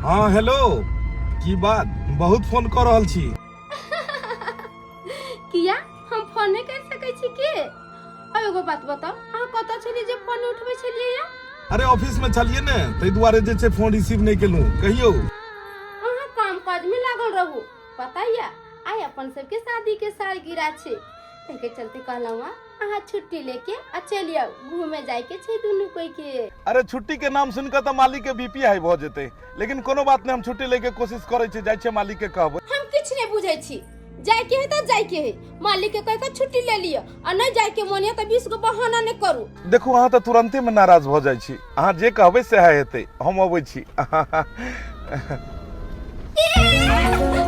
हाँ हेलो, की बात, बहुत फोन कऽ रहल छी। किया हम फोन नहीं कर सकै छी के? आ एगो बात बताउ, अहाँ कतऽ छलियै जे फोन नहीं उठबै छलियै या? अरे ऑफिस में छलियै ने, ताहि दुआरे जे छै फोन रिसीव नहि केलहुँ। कहियौ। अहाँ काम काज में लागल रहू, पता या आइ अपन सबके शादी के सालगिरह छै, ताहिके चलते कहलहुँ हँ अहाँ छुट्टी लेके आ चलि आउ, घूमे जाय के छै दुनू कोई के। अरे छुट्टी के नाम सुन के तऽ मालिक के बीपी हाई भऽ जेतै, लेकिन कोनो बात नहि, हम छुट्टी लेके कोशिश करै छी, जाइ छियै मालिक के कहबै। हम किछु नहि बुझै छी, जाय के है तऽ जाय के है, मालिक के कहि के छुट्टी ले लिअ, आ नहि जाय के मन है तऽ 20 गो बहाना नहि करू। देखू अहाँ तऽ तुरंते में नाराज भऽ जाइ छी, अहाँ जे कहबै सएह हेतै, हम अबै छी।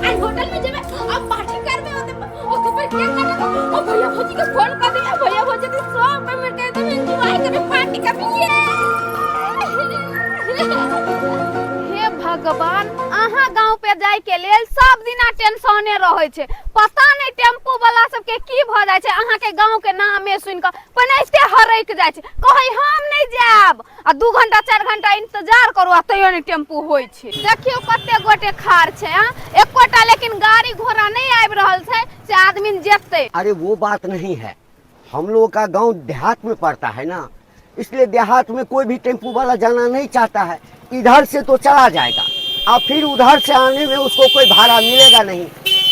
आई होटल में जेबै आ पार्टी करबै, ओते ओते पर केक काटबै, ओ भैया भौजी के फोन कर देबै, भैया भौजी के सब पेमेंट कर देबै, एंजॉय करबै, पार्टी करबै। हे भगवान, अहाँ गांव पे जाय के लेल सब दिना टेंशने रहै छै, पता नहीं टेम्पू वाला सबके की भ जाय छै, अहाँ के गांव के नामे सुन के पनैते हरैक जाय छै, कहै हम नहीं जायब, आ 2 घंटा 4 घंटा इंतजार करू आ तैयो नहीं टेम्पू होइ छै। देखियौ कते गोटे खाड़ छै, हाँ? एकोटा लेकिन गाड़ी घोड़ा नहीं आबि रहल छै से आदमी जेतै। अरे वो बात नहीं है, हम लोगों का गांव देहात में पड़ता है ना, इसलिए देहात में कोई भी टेम्पू वाला जाना नहीं चाहता है। इधर से तो चला जाएगा और फिर उधर से आने में उसको कोई भाड़ा मिलेगा नहीं,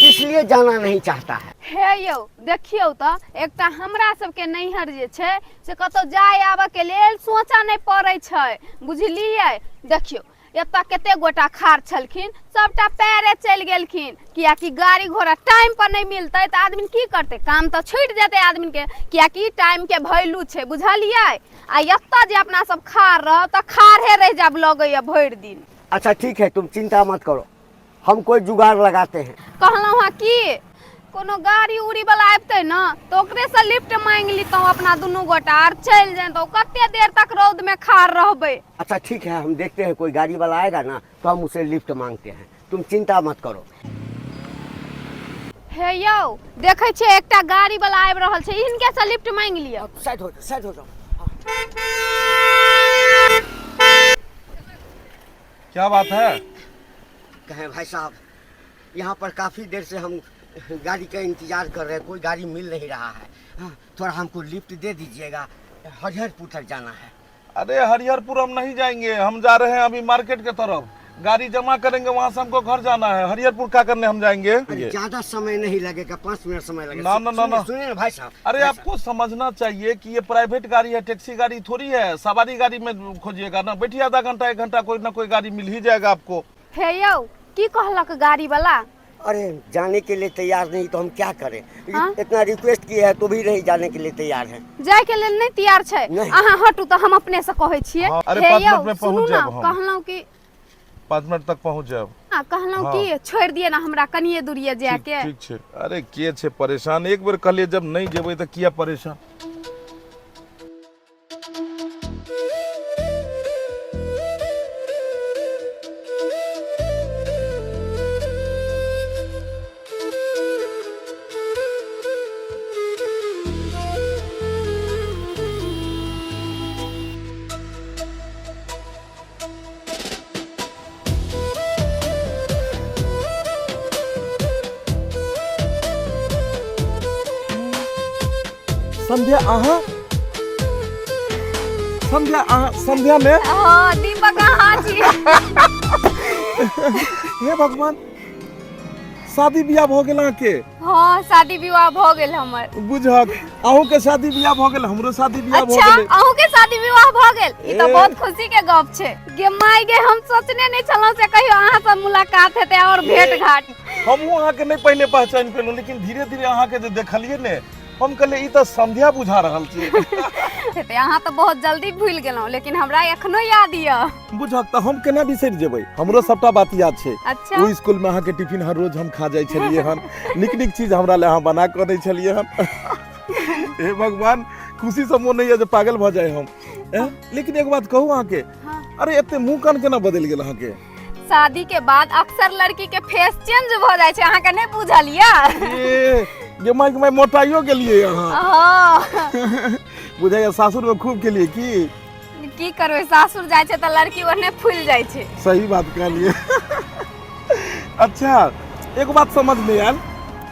इसलिए जाना नहीं चाहता है। हे यौ देखियौ तऽ एकटा हमरा सबके नैहर जे छै से कतौ जाय आबऽ के लेल सोचऽ नहि पड़ै छै, बुझलियै? देखियौ एतऽ कते गोटा खाड़ छलखिन, सबटा पैरे चलि गेलखिन, कियाकि गाड़ी घोड़ा टाइम पर नहि मिलतै तऽ आदमी की करतै, काम तऽ छुटि जेतै आदमी के, कियाकि टाइम के वैल्यू छै, बुझलियै? आ एतऽ जे अपना सब खाड़ रहब तऽ खाड़े रहि जायब लगैया भरि दिन। अच्छा ठीक है, तुम चिंता मत करो, हम कोई जुगाड़ लगाते हैं। कहलहुँ हँ कि कोनो गाड़ी उड़ी वाला आबितै ने तऽ ओकरे से लिफ्ट मांगि लितहुँ अपना दुनू गोटा आर चलि जैतहुँ, कते देर तक रौद में खाड़ रहबै। अच्छा ठीक है, हम देखते हैं कोई गाड़ी वाला आएगा ना तो हम उसे लिफ्ट मांगते हैं, तुम चिंता मत करो। हे यौ देखै छियै एकटा गाड़ी वाला आबि रहल छै, हिनके से लिफ्ट मांगि लिअ। साइड हो जाओ, साइड हो जाओ। क्या बात है? कहें भाई साहब, यहाँ पर काफ़ी देर से हम गाड़ी का इंतजार कर रहे हैं, कोई गाड़ी मिल नहीं रहा है। हाँ, थोड़ा हमको लिफ्ट दे दीजिएगा, हरिहरपुर तक जाना है। अरे हरिहरपुर हम नहीं जाएंगे, हम जा रहे हैं अभी मार्केट के तरफ, गाड़ी जमा करेंगे, वहाँ से हमको घर जाना है। हरिहरपुर क्या करने हम जाएंगे? अरे ज्यादा समय नहीं लगेगा, 5 मिनट समय लगेगा। ना, ना, ना, ना। सुनिए ना भाई साहब। अरे भाई आपको समझना चाहिए कि ये प्राइवेट गाड़ी है, टैक्सी गाड़ी थोड़ी है। सवारी गाड़ी में खोजिएगा ना, बैठिए आधा घंटा 1 घंटा, कोई ना कोई गाड़ी मिल ही जाएगा आपको। हे यौ की कहलक गाड़ी वाला? अरे जाने के लिए तैयार नहीं तो हम क्या करें? हाँ? इतना रिक्वेस्ट किया है तो भी नहीं जाने के लिए तैयार है। जाय के लेल नहीं तैयार छै? नहीं। अहाँ हटू तऽ हम अपने से कहै छियै। हाँ, अरे हे 5 यौ, मिनट में सुनू पहुँच ना, जायब हम। कहलहुँ कि 5 मिनट तक पहुँच जायब। हाँ, कहलहुँ हाँ। कि छोड़ि दिअ ना हमरा कनिये दूरिये जाय ठीक, के। ठीक छै। अरे के छै परेशान, एक बेर कहलियै जब नहीं जेबै तऽ किया परेशान? संध्या अहाँ, संध्या अहाँ संध्या में? हाँ दीपक अहाँ छी। हे भगवान, शादी बियाह भऽ गेल अहाँके? हाँ शादी विवाह भऽ गेल हमर। बुझक अहूँ के शादी बियाह भऽ गेल, हमरो शादी बियाह भऽ अच्छा, गेलै। अहूँ के शादी विवाह भऽ गेल? ई तऽ ए। बहुत खुशी के गप छै। गे माय गे, हम सोचने नहीं छलहुँ से कहियो अहाँ से मुलाकात हेतै और भेंट घाट। हमहूँ अहाँके नहीं पहिले पहचानि पेलहुँ, लेकिन धीरे धीरे अहाँके जे देखलियै ने, हम कहलियै ई तऽ संध्या बुझा रहल छै। हेतै, अहाँ तऽ बहुत जल्दी भूलि गेलहुँ, लेकिन हमरा एखनो याद यऽ। बुझक तऽ हम केना बिसरि जेबै, हमरो सबटा बात याद छै। अच्छा। ओहि स्कूल में अहाँके टिफिन हर रोज हम खा जाइ छलियै हन, नीक नीक चीज हमरा लए अहाँ बना कऽ दै छलियै हन। हे भगवान, खुशी से मोन होइया जे पागल भऽ जाइ हम। लेकिन एक बात कहू अहाँके, हाँ। अरे एते मुँह कान केना बदलि गेल अहाँके? शादी के बाद अक्सर लड़की के फेस चेंज भ जाय छै, अहाँ के नहीं बुझल या? ए, गे माइक में मोटाइयो गेलियै अहाँ। हाँ। बुझाइया सासुर में खूब खेलियै की? की करबै, सासुर जाइ छै तऽ लड़की ओहने फूलि जाइ छै। सही बात कहलियै। अच्छा एगो बात समझ नहि आयल,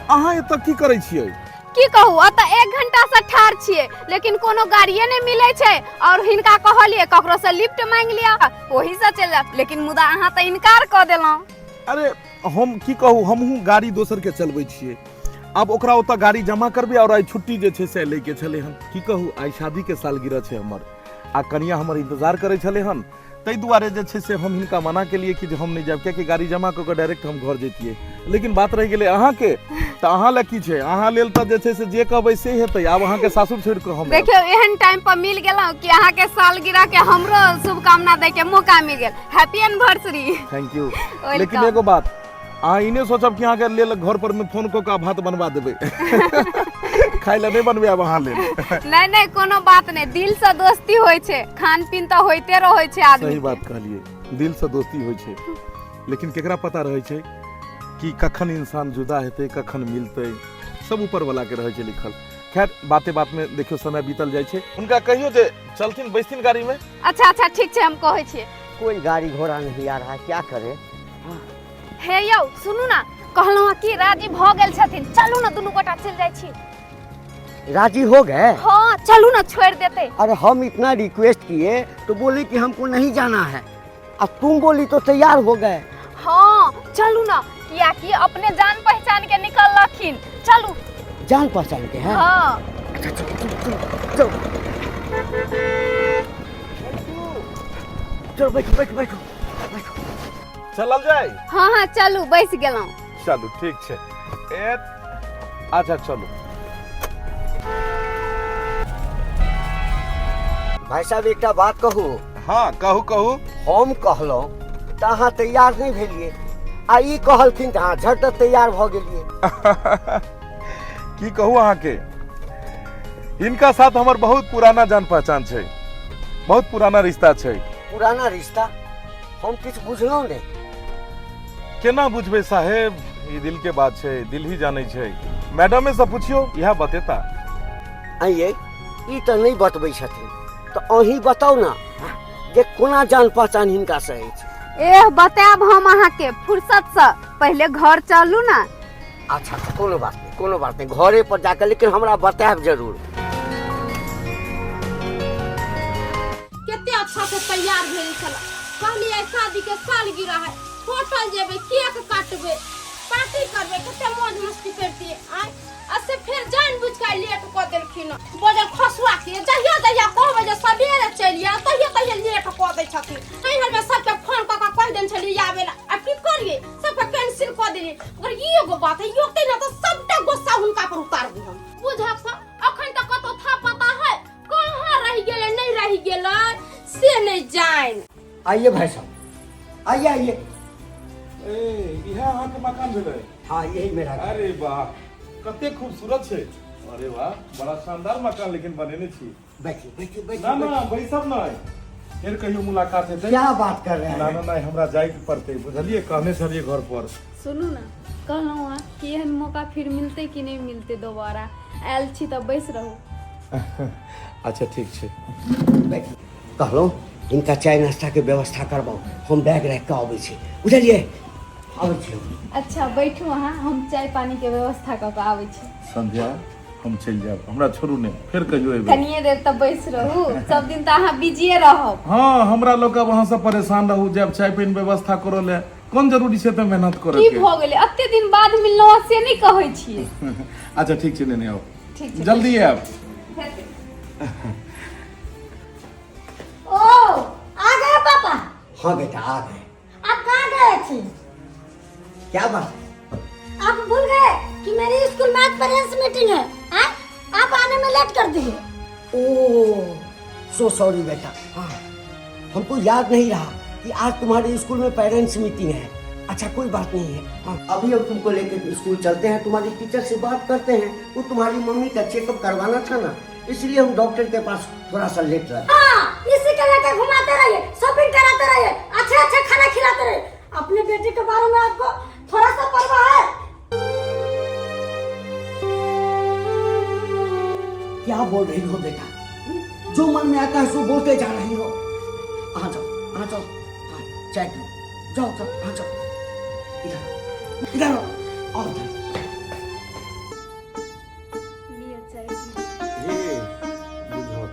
अहाँ एतऽ की करै छियै? की कहू, एतऽ 1 घंटा से ठाढ़ छियै लेकिन कोनो गाड़िए नहि मिलै छै। और हिनका कहलियै ककरो से लिफ्ट मांगि लिअ, ओही से चलि जायब, लेकिन मुदा अहाँ तऽ इनकार कऽ देलहुँ। अरे हम की कहू, हमहूँ गाड़ी दोसर के चलबै छियै। आब ओकरा ओतऽ गाड़ी जमा करबै और आइ छुट्टी जे छै से लैके छलै हन। की कहू, आइ शादीके सालगिरह छै हमर आ कनिया हमर इंतजार करै छलै हन, ताहि दुआरे जे छै से हम हिनका मना केलियै कि जे हम नहि जायब, कियाकि गाड़ी जमा कऽ कऽ डायरेक्ट हम घर जैतियै। लेकिन बात रहि गेलै अहाँके, तऽ अहाँ लए की छै, अहाँ लेल तऽ जे छै से जे कहबै से हेतै। आब अहाँके सासुर छोड़ि कऽ हम आयब। देखियौ, एहन टाइम पर मिल गेलहुँ कि अहाँके सालगिरह के हमरो शुभकामना दै के मौका मिल गेल। Happy anniversary. Thank you. लेकिन एगो बात, अहाँ ई नहि सोचब कि अहाँके लेल घर पर में फोन कऽ कऽ भात बनवा देबै, खाय लए नहि बनबै आब अहाँ लेल। नहि नहि, कोनो बात नहि, दिल से दोस्ती होइ छै, खान पीन तऽ होइते रहै छै आदमी। सही बात कहलियै, दिल से दोस्ती होइ छै, लेकिन केकरा पता रहै छै कि कखन इंसान जुदा हेतै, कखन मिलतै, सब ऊपर वाला के रहै छै लिखल। खैर बाते बात में देखियौ समय बीतल जाइ छै। हुनका कहियौ जे चलथिन बैसथिन गाड़ी में। अच्छा अच्छा ठीक छै, हम कहै छियै। कोई गाड़ी घोड़ा नहीं आ रहा है, क्या करे? हे यौ सुनू ना, कहलहुँ कि राजी भऽ गेल छथिन, चलू ना दुनू गोटा चलि जाइ छी। राजी हो गए? हाँ चलू ना, छोड़ देते। अरे हम इतना रिक्वेस्ट किए तो बोले कि हमको नहीं जाना है, अब तुम बोली तो तैयार हो गए। हाँ चलू ना, कियाकि अपने जान पहचान के निकललखिन, चलू। जान पहचान के हैं? हाँ। अच्छा चलो चलो चलो चलो, बैठो बैठो बैठो बैठो। चलल जाय? हाँ हाँ चलू, बैस गेलहुँ। चलू ठीक छै। ए अच्छा चलू। भाई साहब एकटा बात कहू? हाँ कहू कहू। हम कहलहुँ तऽ अहाँ तैयार नहि भेलियै, आ ई कहलखिन तऽ अहाँ झट तैयार भऽ गेलियै। की कहू अहाँके, हिनका साथ हमर बहुत पुराना जान पहचान छै, बहुत पुराना रिश्ता छै। पुराना रिश्ता? हम किछु बुझलहुँ नहि। केना बुझबै साहेब, ई दिल के बात छै, दिल ही जानै छै। मैडमे से पुछियौ, इएह बतेता। आइये ई तऽ नहि बतबै छथिन, तऽ अहीं बताउ ने जे कोना जान पहचान हिनका से अछि। एह बतायब हम अहाँके फुर्सत से, पहिले घर चलू ना। अच्छा अच्छा, कोनो बात नहीं, कोनो बात नहीं, घरे पर जाकर लेकिन हमरा बतायब जरूर। कते अच्छा से तैयार भेल छल, कहलियै आइ शादी के सालगिरह है, होटल जेबै, केक काटबै, पार्टी करबै, कते मौज मस्ती करतियै आइ। आ से फेर जान बुझ के लेट कऽ देलखिन। बजल खसुआ के जहिया जहिया कहबै जे सबेरे चलि आउ, तहिया तहिया लेट कऽ दै छथिन। नैहर में सबके फोन कऽ कऽ कहि देने छलियै आबै लए, आ की करियै, सबके कैंसिल कऽ देलियै। मगर ई एगो बात है, योगतै ने तऽ सबटा गुस्सा हुनका पर उतारबै हम। बुझक सँ अखन तक कतौ था पता है, कहाँ रहि गेलै नहि रहि गेलै से नहि जानि। आइए भाई साहब, आइए आइए। ए इएह अहाँके मकान भेलै? हाँ यही मेरा घर। अरे वाह, कते खूबसूरत छै। अरे वाह, बड़ा शानदार मकान लेकिन बनेने छी। बैठिए बैठिए बैठिए। ना ना बैसब नहीं, फिर कहियो मुलाकात हेतै। क्या बात कर रहे हैं? ना ना नहीं, हमरा जाय के पड़तै, बुझलियै, कहने छलियै घर पर। सुनू ना, कहलहुँ हँ कि एहन मौका फिर मिलतै कि नहि मिलतै दोबारा, आयल छी तऽ बैस रहू। अच्छा ठीक छै, बैठिए। कहलहुँ हिनका चाय नाश्ता के व्यवस्था करबाउ, हम बैग राखि कऽ अबै छी, बुझलियै? आबै छी हम। अच्छा बैठू अहाँ, हम चाय पानी के व्यवस्था कऽ कऽ आबै छी। संध्या हम चलि जायब, हमरा छोड़ू नहि, फेर कहियो एबै। कनिये देर तऽ बैस रहू, सब दिन तऽ अहाँ बिजिए रहब। हाँ हमरा लोग अब अहाँ सब परेशान रहू, जायब चाय पानि व्यवस्था करऽ ले, कोन जरूरी छै तऽ मेहनत करऽ की के। भऽ गेलै, एते दिन बाद मिललहुँ से नहि कहै छियै। अच्छा ठीक छै, नेने आउ। ठीक छै, जल्दी आयब। हेतै। ओ आ गए पापा? हाँ बेटा आ गए। आप कहाँ गए थे? क्या बात? आप भूल गए कि मेरी स्कूल में आज पेरेंट्स मीटिंग है, हाँ? आप आने में लेट कर दिए। ओ सो सॉरी बेटा, हाँ हमको याद नहीं रहा कि आज तुम्हारे स्कूल में पेरेंट्स मीटिंग है। अच्छा कोई बात नहीं है, हाँ अभी हम तुमको लेके स्कूल चलते हैं, तुम्हारी टीचर से बात करते हैं। वो तुम्हारी मम्मी का चेकअप करवाना था ना, इसलिए हम डॉक्टर के पास थोड़ा सा लेट रहे। हाँ, इसी के लेके घुमाते रहिए, शॉपिंग कराते रहिए, अच्छे अच्छे खाना खिलाते रहिए। अपने बेटे के बारे में आपको थोड़ा सा परवाह है? क्या बोल रही हो बेटा, जो मन में आता है सो बोलते जा रही हो। जाओ, हाँ चाय पियो, जाओ जाओ, हाँ जाओ, इधर इधर आओ, आओ इधर। लिअ चाय पियू। हे बुझल।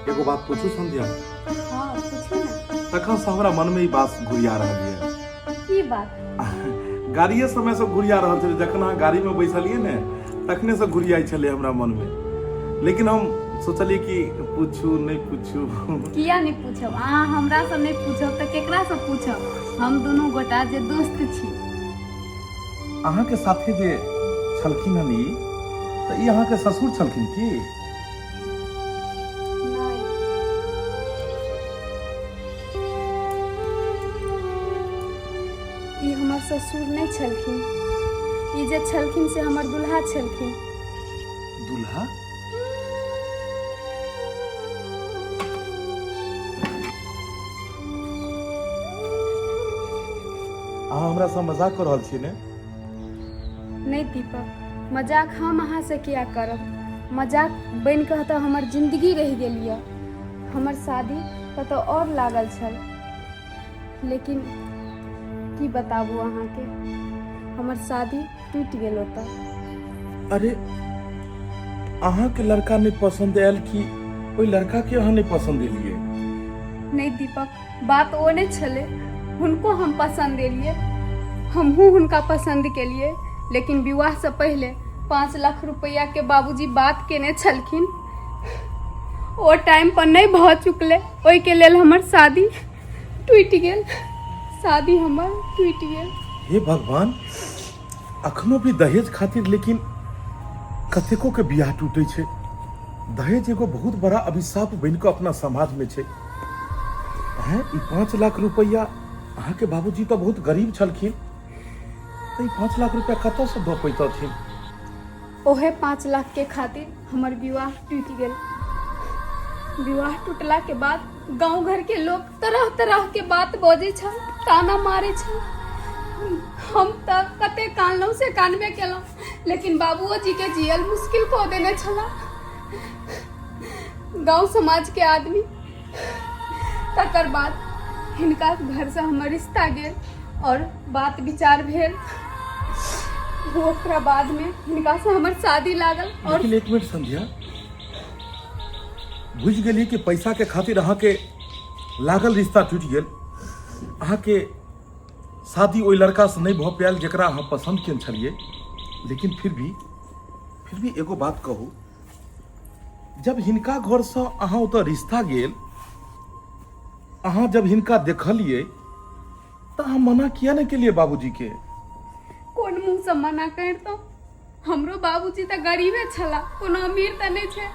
एगो बात पूछू संध्या? हाँ, पूछू ना। तखन से हमरा मन में ई बात घुरिया रहल ये। की बात? गाड़िए समय से घुरिया रहल छलै, जखन अहाँ गाड़ी में बैसलिए ने तखने से घुरियाइ छलै हमरा मन में, लेकिन हम सोचलिए कि पूछू नहीं पूछू। किया नहि पूछब? अहाँ हमरा से नहि पूछब तऽ केकरा से पूछब? हम दुनू गोटा जे दोस्त छी। अहाँके साथे जे छलखिन हन ई, तऽ ई अहाँके ससुर छलखिन की? नहि, ई हमर ससुर नहि छलखिन, ई जे छलखिन से हमर दुल्हा छलखिन। दुल्हा? अहाँ हमरा से मजाक कऽ रहल छी ने? नहि दीपक, मजाक हम अहाँ से किया करब? मजाक बनि कऽ तऽ हमर जिंदगी रहि गेल यऽ। हमर शादी कतौ आओर लागल छल, लेकिन की बताबू अहाँके, हमर शादी टूटि गेल ओतऽ। अरे, अहाँके लड़का नहि पसंद आयल कि ओहि लड़का के अहाँ नहि पसंद एलियै? नहि दीपक, बात ओ नहि छलै। हुनको हम पसंद एलियै, हमहूँ हुनका पसंद केलियै, लेकिन विवाहसँ पहिले 5 लाख रुपैआ के बाबूजी बात केने छलखिन, ओ टाइम पर नहि भऽ चुकलै, ओहिके लेल हमर शादी टूटि गेल, शादी हमर टूटि गेल। हे भगवान, अखनो भी दहेज खातिर लेकिन कतेको के बियाह टूटे छै। दहेज एगो बहुत बड़ा अभिशाप बनि कऽ अपना समाज में छै। हैं, ई 5 लाख रुपैआ, अहाँके बाबूजी तऽ बहुत गरीब छलखिन, तऽ ई 5 लाख रुपैआ कतऽसँ दऽ पैतथिन? ओहे 5 लाख के खातिर हमर विवाह टूटि गेल। विवाह टूटला के बाद गांव घर के लोग तरह तरह के बात बजै छल, ताना मारै छल। हम तऽ कते कानलहुँ से कानबे केलहुँ, लेकिन बाबुओ जी के जियल मुश्किल कऽ देने छला गांव समाज के आदमी। तकर बाद हिनका घरसँ हमर रिश्ता गेल और बात विचार भेल, ओकरा बाद में हिनका से हमर शादी लागल और लेकिन एक मिनट संध्या, बुझि गेलियै कि पैसा के खातिर अहाँके लागल रिश्ता टूटि गेल, अहाँके शादी ओहि लड़का से नहि भऽ पायल जकरा अहाँ पसंद केने छलियै, लेकिन फिर भी एगो बात कहू, जब हिनका घरसँ अहाँ ओतऽ रिश्ता गेल, अहाँ जब हिनका देखलियै तऽ अहाँ मना किया नहि केलियै बाबूजी के? कोन मुँहसँ मना करितहुँ? हमरो बाबूजी तऽ गरीबे छला, कोनो अमीर तऽ नहि छै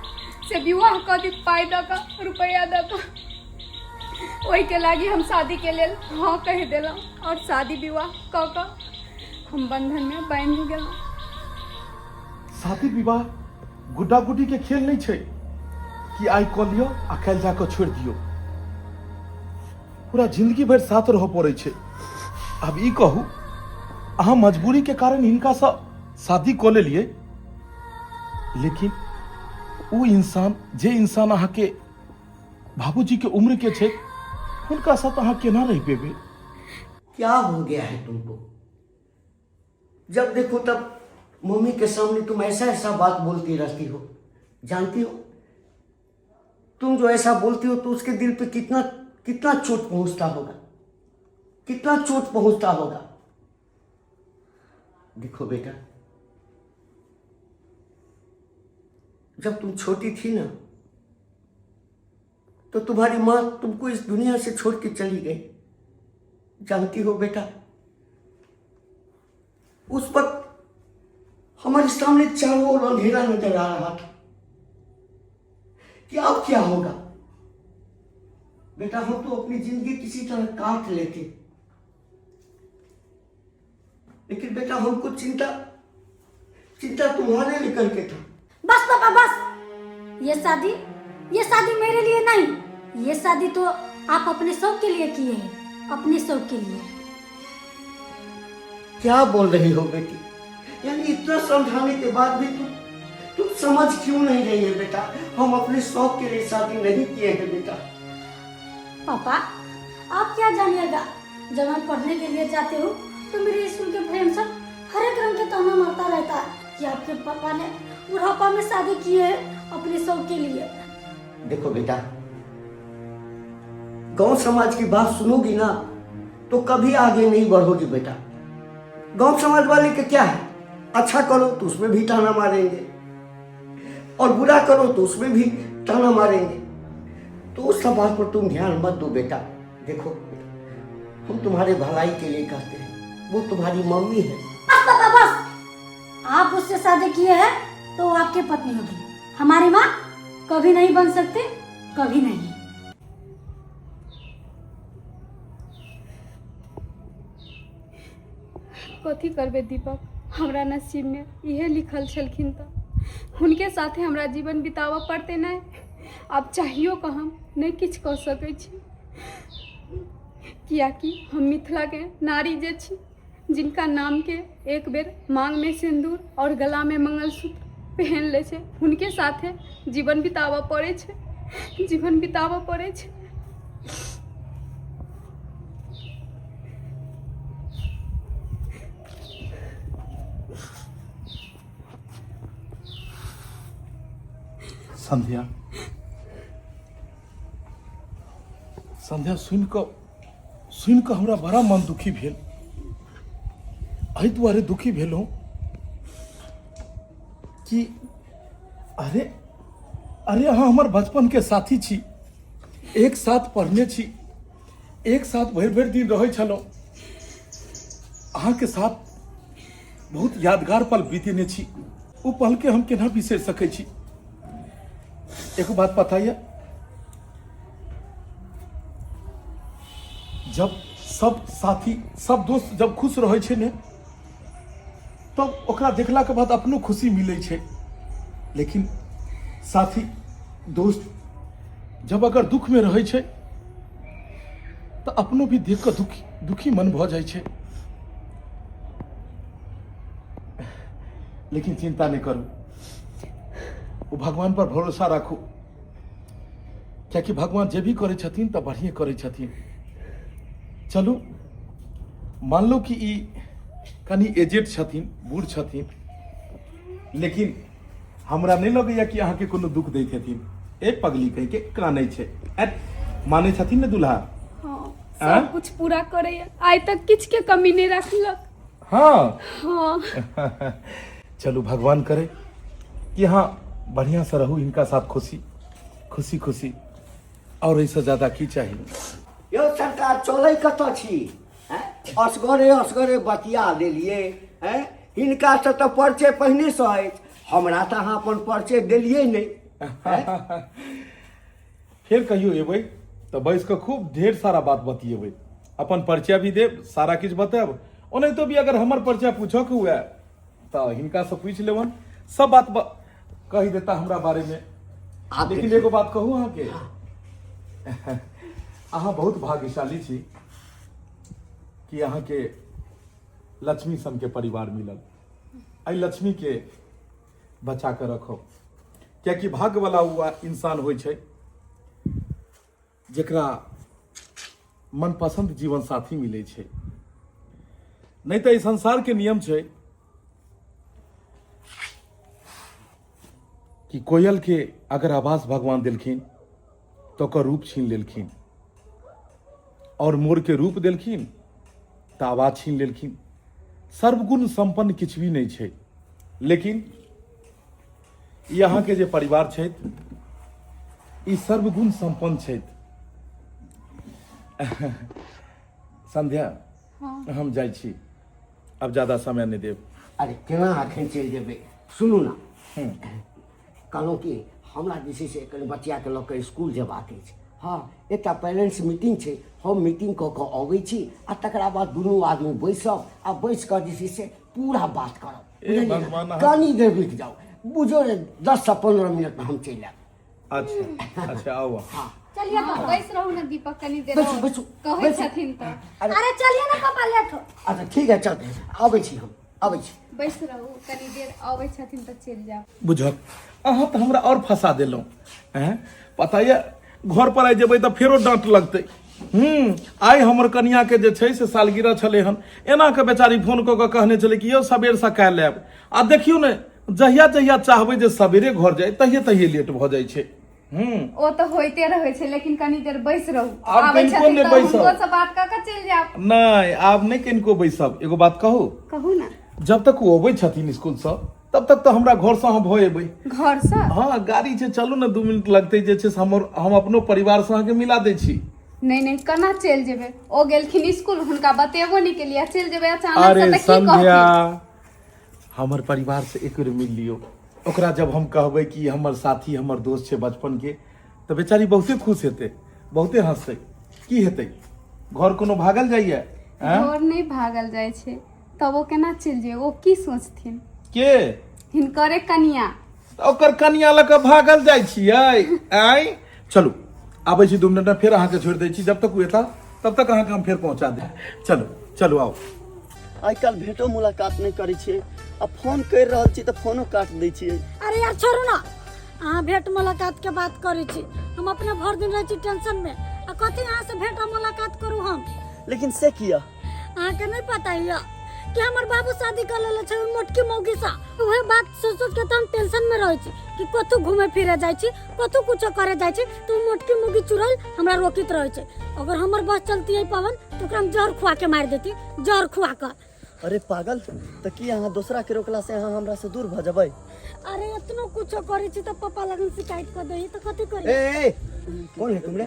से विवाह कऽ दी पाइ दऽ कऽ, रुपैआ दऽ कऽ। ओहिके लागी हम शादीके लेल हँ कहि देलहुँ आओर शादी विवाह कऽ कऽ हम बंधनमे बान्हि गेलहुँ। शादी विवाह गुड्डा गुड्डी के खेल नहीं छै कि आइ कऽ लिअ आ काल्हि जा कऽ छोड़ि दियौ। पूरा जिंदगी भरि साथ रहऽ पड़ै छै। आब ई कहू, अहाँ मजबूरी के कारण हिनकासँ शादी कऽ लेलियै, लेकिन ओ इंसान जे इंसान अहाँके बाबूजी के उम्र के छै, हुनका साथ अहाँ केना रहि पेबै? क्या हो गया है तुमको? जब देखो तब मम्मी के सामने तुम ऐसा ऐसा बात बोलती रहती हो। जानती हो, तुम जो ऐसा बोलती हो तो उसके दिल पे कितना कितना चोट पहुंचता होगा, कितना चोट पहुंचता होगा। देखो बेटा, जब तुम छोटी थी ना तो तुम्हारी माँ तुमको इस दुनिया से छोड़ के चली गई। जानती हो बेटा, उस वक्त हमारे सामने चारों ओर अंधेरा नजर आ रहा था कि अब क्या होगा। बेटा, हम तो अपनी जिंदगी किसी तरह काट लेते, लेकिन बेटा हमको चिंता चिंता तुम्हारे लेकर के था। बस पापा बस, ये शादी मेरे लिए नहीं, ये शादी तो आप अपने शौक के लिए किए हैं, अपने शौक के लिए। क्या बोल रही हो बेटी? यानी इतना समझाने के बाद भी तुम तुम समझ क्यों नहीं रही है बेटा? हम अपने शौक के लिए शादी नहीं किए हैं बेटा। पापा, आप क्या जानिएगा, जब मैं पढ़ने के लिए जाती हूँ तो मेरे स्कूल के फ्रेंड सब हर एक रंग के ताना मारता रहता है कि आपके पापा ने बुढ़ापा में शादी की है अपने शौक के लिए। देखो बेटा, गांव समाज की बात सुनोगी ना तो कभी आगे नहीं बढ़ोगी बेटा। गांव समाज वाले के क्या है, अच्छा करो तो उसमें भी ताना मारेंगे और बुरा करो तो उसमें भी ताना मारेंगे। तो उस सब बात पर तुम ध्यान मत दो बेटा। देखो, हम तुम्हारे भलाई के लिए कहते हैं, वो तुम्हारी मम्मी है। बस पापा बस, आप उससे शादी किए हैं तो वो आपकी पत्नी होगी, हमारी माँ कभी नहीं बन सकते, कभी नहीं। कथी करबै दीपक, हमरा नसीबमे इहे लिखल छलखिन तऽ हुनके साथे हमरा जीवन बिताबऽ पड़तै। नहि आब चाहियो कऽ हम नहि किछु कऽ सकै छी, किएकि हम मिथिलाके नारी जे छी, जिनका नामके एक बेर माँगमे सिन्दूर आओर गलामे मंगलसूत्र पहिन लै छै, हुनके साथे जीवन बिताबऽ पड़ै छै, जीवन बिताबऽ पड़ै छै। संध्या, संध्या, सुनि कऽ सुनि कऽ हमरा बड़ा मन दुखी भेल। एहि दुआरे दुखी भेलहुँ कि अरे अरे अहाँ हमर बचपनके साथी छी, एक साथ पढ़ने छी, एक साथ भरि भरि दिन रहै छलहुँ, अहाँके साथ बहुत यादगार पल बीतेने छी। ओ पलके हम केना बिसरि सकै छी? एगो बात पता यऽ, जब सब साथी सब दोस्त जब खुश रहै छै ने, तब ओकरा देखलाके बाद अपनो खुशी मिलै छै। लेकिन साथी दोस्त जब अगर दुखमे रहै छै तऽ अपनो भी देख कऽ दुखी दुखी मन भऽ जाइ छै। लेकिन चिंता नहि करू, ओ भगवान पर भरोसा राखू, कियाकि भगवान जे भी करै छथिन तऽ बढ़िए करै छथिन। चलू, मानलहुँ कि ई कनि एजेड छथिन, बूढ़ छथिन, लेकिन हमरा नहि लगैया कि अहाँके कोनो दुख दैत हेथिन। ए पगली कहि के कानै छै, मानै छथिन ने दुल्हा? हाँ, सब कुछ पूरा करैया, आइ तक किछु के कमी नहि रखलक। हाँ। हाँ। चलू, भगवान करे कि हाँ बढ़िया से रहू इनका साथ खुशी खुशी खुशी, और ऐसे ज्यादा की चाहिए। यौ सरकार, चलै कतऽ छी? हैं? असगरे असगरे बतिया देलियै हैं। हिनकासँ तऽ परिचय पहिनेसँ अछि, हमरा तऽ अहाँ अपन परिचय देलियै नहि। हैं? फेर कहियो एबै तऽ बैस कऽ खूब ढेर सारा बात बतियेबै, अपन परिचय भी देब, सारा किछु बतायब। ओनाहितो भी अगर हमर परिचय पूछऽ के हुए तऽ हिनकासँ पूछि लेबन, सब बात कहि देता हमरा बारे में। आब लेकिन देखियौ। एगो बात कहू अहाँके, अहाँ बहुत भाग्यशाली छी कि अहाँके लक्ष्मी सन के परिवार मिलल। एहि लक्ष्मी के बचा कऽ रखब, कियाकि भाग्यवला ओ इंसान होइ छै जेकरा मनपसंद जीवन साथी मिलै छै। नहि तऽ ई संसार के नियम छै कि कोयल के अगर आवाज भगवान देलखिन तऽ ओकर रूप छीन लेलखिन, और मोर के रूप देलखिन तऽ आवाज छीन लेलखिन। सर्वगुण संपन्न किछु भी नहि छै, लेकिन ई अहाँके जे परिवार छथि ई सर्वगुण संपन्न छथि। संध्या, हम जाइ छी, आब ज्यादा समय नहि देब। अरे केना अखन चलि जेबै? सुनू ने, कहलहुँ कि हमरा जे छै से कनि बचियाके लऽ कऽ इसकुल जेबाक अछि। हँ, एकटा पेरेंट्स मीटिंग छै। हम मीटिंग कऽ कऽ अबै छी आ तकरा बाद दुनू आदमी बैसब आ बैस कऽ जे छै से पूरा बात करब। ए बुझलियै ने? भगवान, कनि देर रुकि जाउ, बुझियौ ने 10 से 15 मिनटमे हम चलि आयब। अच्छा अच्छा, आउ अहाँ। हँ। चलिए पापा। बैस रहू ने दीपक कनी देर बैसू और। बैसू कहै बैसू। छथिन तऽ। अरे अरे चलिए ना पापा, लेट हो। अच्छा ठीक है, चलते हैं, आबै छी हम, आबै छी। बैस रहू कनी देर, अबै छथिन तऽ चलि जायब। बुझल, अहाँ तऽ हमरा आओर फंसा देलहुँ। हैं, पता यऽ, घर पर आइ जेबै तऽ फेरो डाँट लगतै। आइ हमर कनियाके जे छै से सालगिरह छलै हन, एना कऽ बेचारी फोन कऽ कऽ कहने छलै कि यौ सबेर सकाल आयब, आ देखियौ ने जहिया जहिया चाहबै जे सबेरे घर जाइ तहिये तहिये लेट भऽ जाइ छै। ओ तऽ होइते रहै छै, लेकिन कनी देर बैस रहू। आब आबै कनिको छथिन नहि तऽ बैसब। हुनको से बात कऽ कऽ चलि जायब। नहि, आब नहि कनिको बैसब। एगो बात कहू? कहू ने। जब तक ओ अबै छथिन स्कूलसँ तब तक तऽ हमरा घरसँ अहाँ भऽ एबै। घरसँ? हँ, गाड़ी छै, चलू ने, 2 मिनट लगतै जे छै से हम अपनो परिवारसँ अहाँके मिला दै छी। नहि नहि, केना चलि जेबै? ओ गेलखिन स्कूल, हुनका बतेबो नहि केलियै, चलि जेबै अचानक अरे से तऽ की संध्या, कहथिन? हमर परिवार से एक बेर मिल लियौ। ओकरा जब हम कहबै कि हमर साथी, हमर दोस्त छै बचपन के, तऽ बेचारी बहुते खुश हेतै, बहुते हंसतै। की हेतै, घर कोनो भागल जाइए? आँय? घर नहि भागल जाइ छै, तब ओ केना चलि जेबै? ओ की सोचथिन? के? हिनकरे कनिया। तऽ ओकर कनिया लऽ कऽ भागल जाइ छियै? आँय, चलू, आबै छी 2 मिनट में, फेर अहाँके छोड़ि दै छी। जब तक ओ एता तब तक अहाँके हम फेर पहुँचा देब। चलू चलू, आउ। आइ काल्हि भेंटो मुलाकात नहि करै छियै, आ फोन करि रहल छी तऽ फोनो काटि दै छियै। अरे यार छोड़ू ना, अहाँ भेंट मुलाकात के बात करै छी, हम अपने भर दिन रहै छी टेंशन में, आ कथी अहाँ से भेंट आ मुलाकात करू हम? लेकिन से किया? अहाँके नहीं पता है कि हमर बाबू शादी कर लेले छै मोटकी मौगी सा। उहे बात सोच सोच के तो हम टेंशन में रहै छी कि कतौ घूमे फिरे जाइ छी, कतौ कुछो करे जाइ छी तो मोटकी मौगी चुड़ैल हमरा रोकित रहै छै। अगर हमर बस चलती है पवन तो ओकरा हम जहर खुआ के मारि देती, जहर खुआ के। अरे पागल, तऽ की अहाँ दोसरा के रोकला से अहाँ हमरा से दूर भऽ जेबै? अरे इतनो कुछो करै छी तऽ पापा लगन शिकायत कर दही तऽ कथी करी? ए, ए, कौन है तुम रे?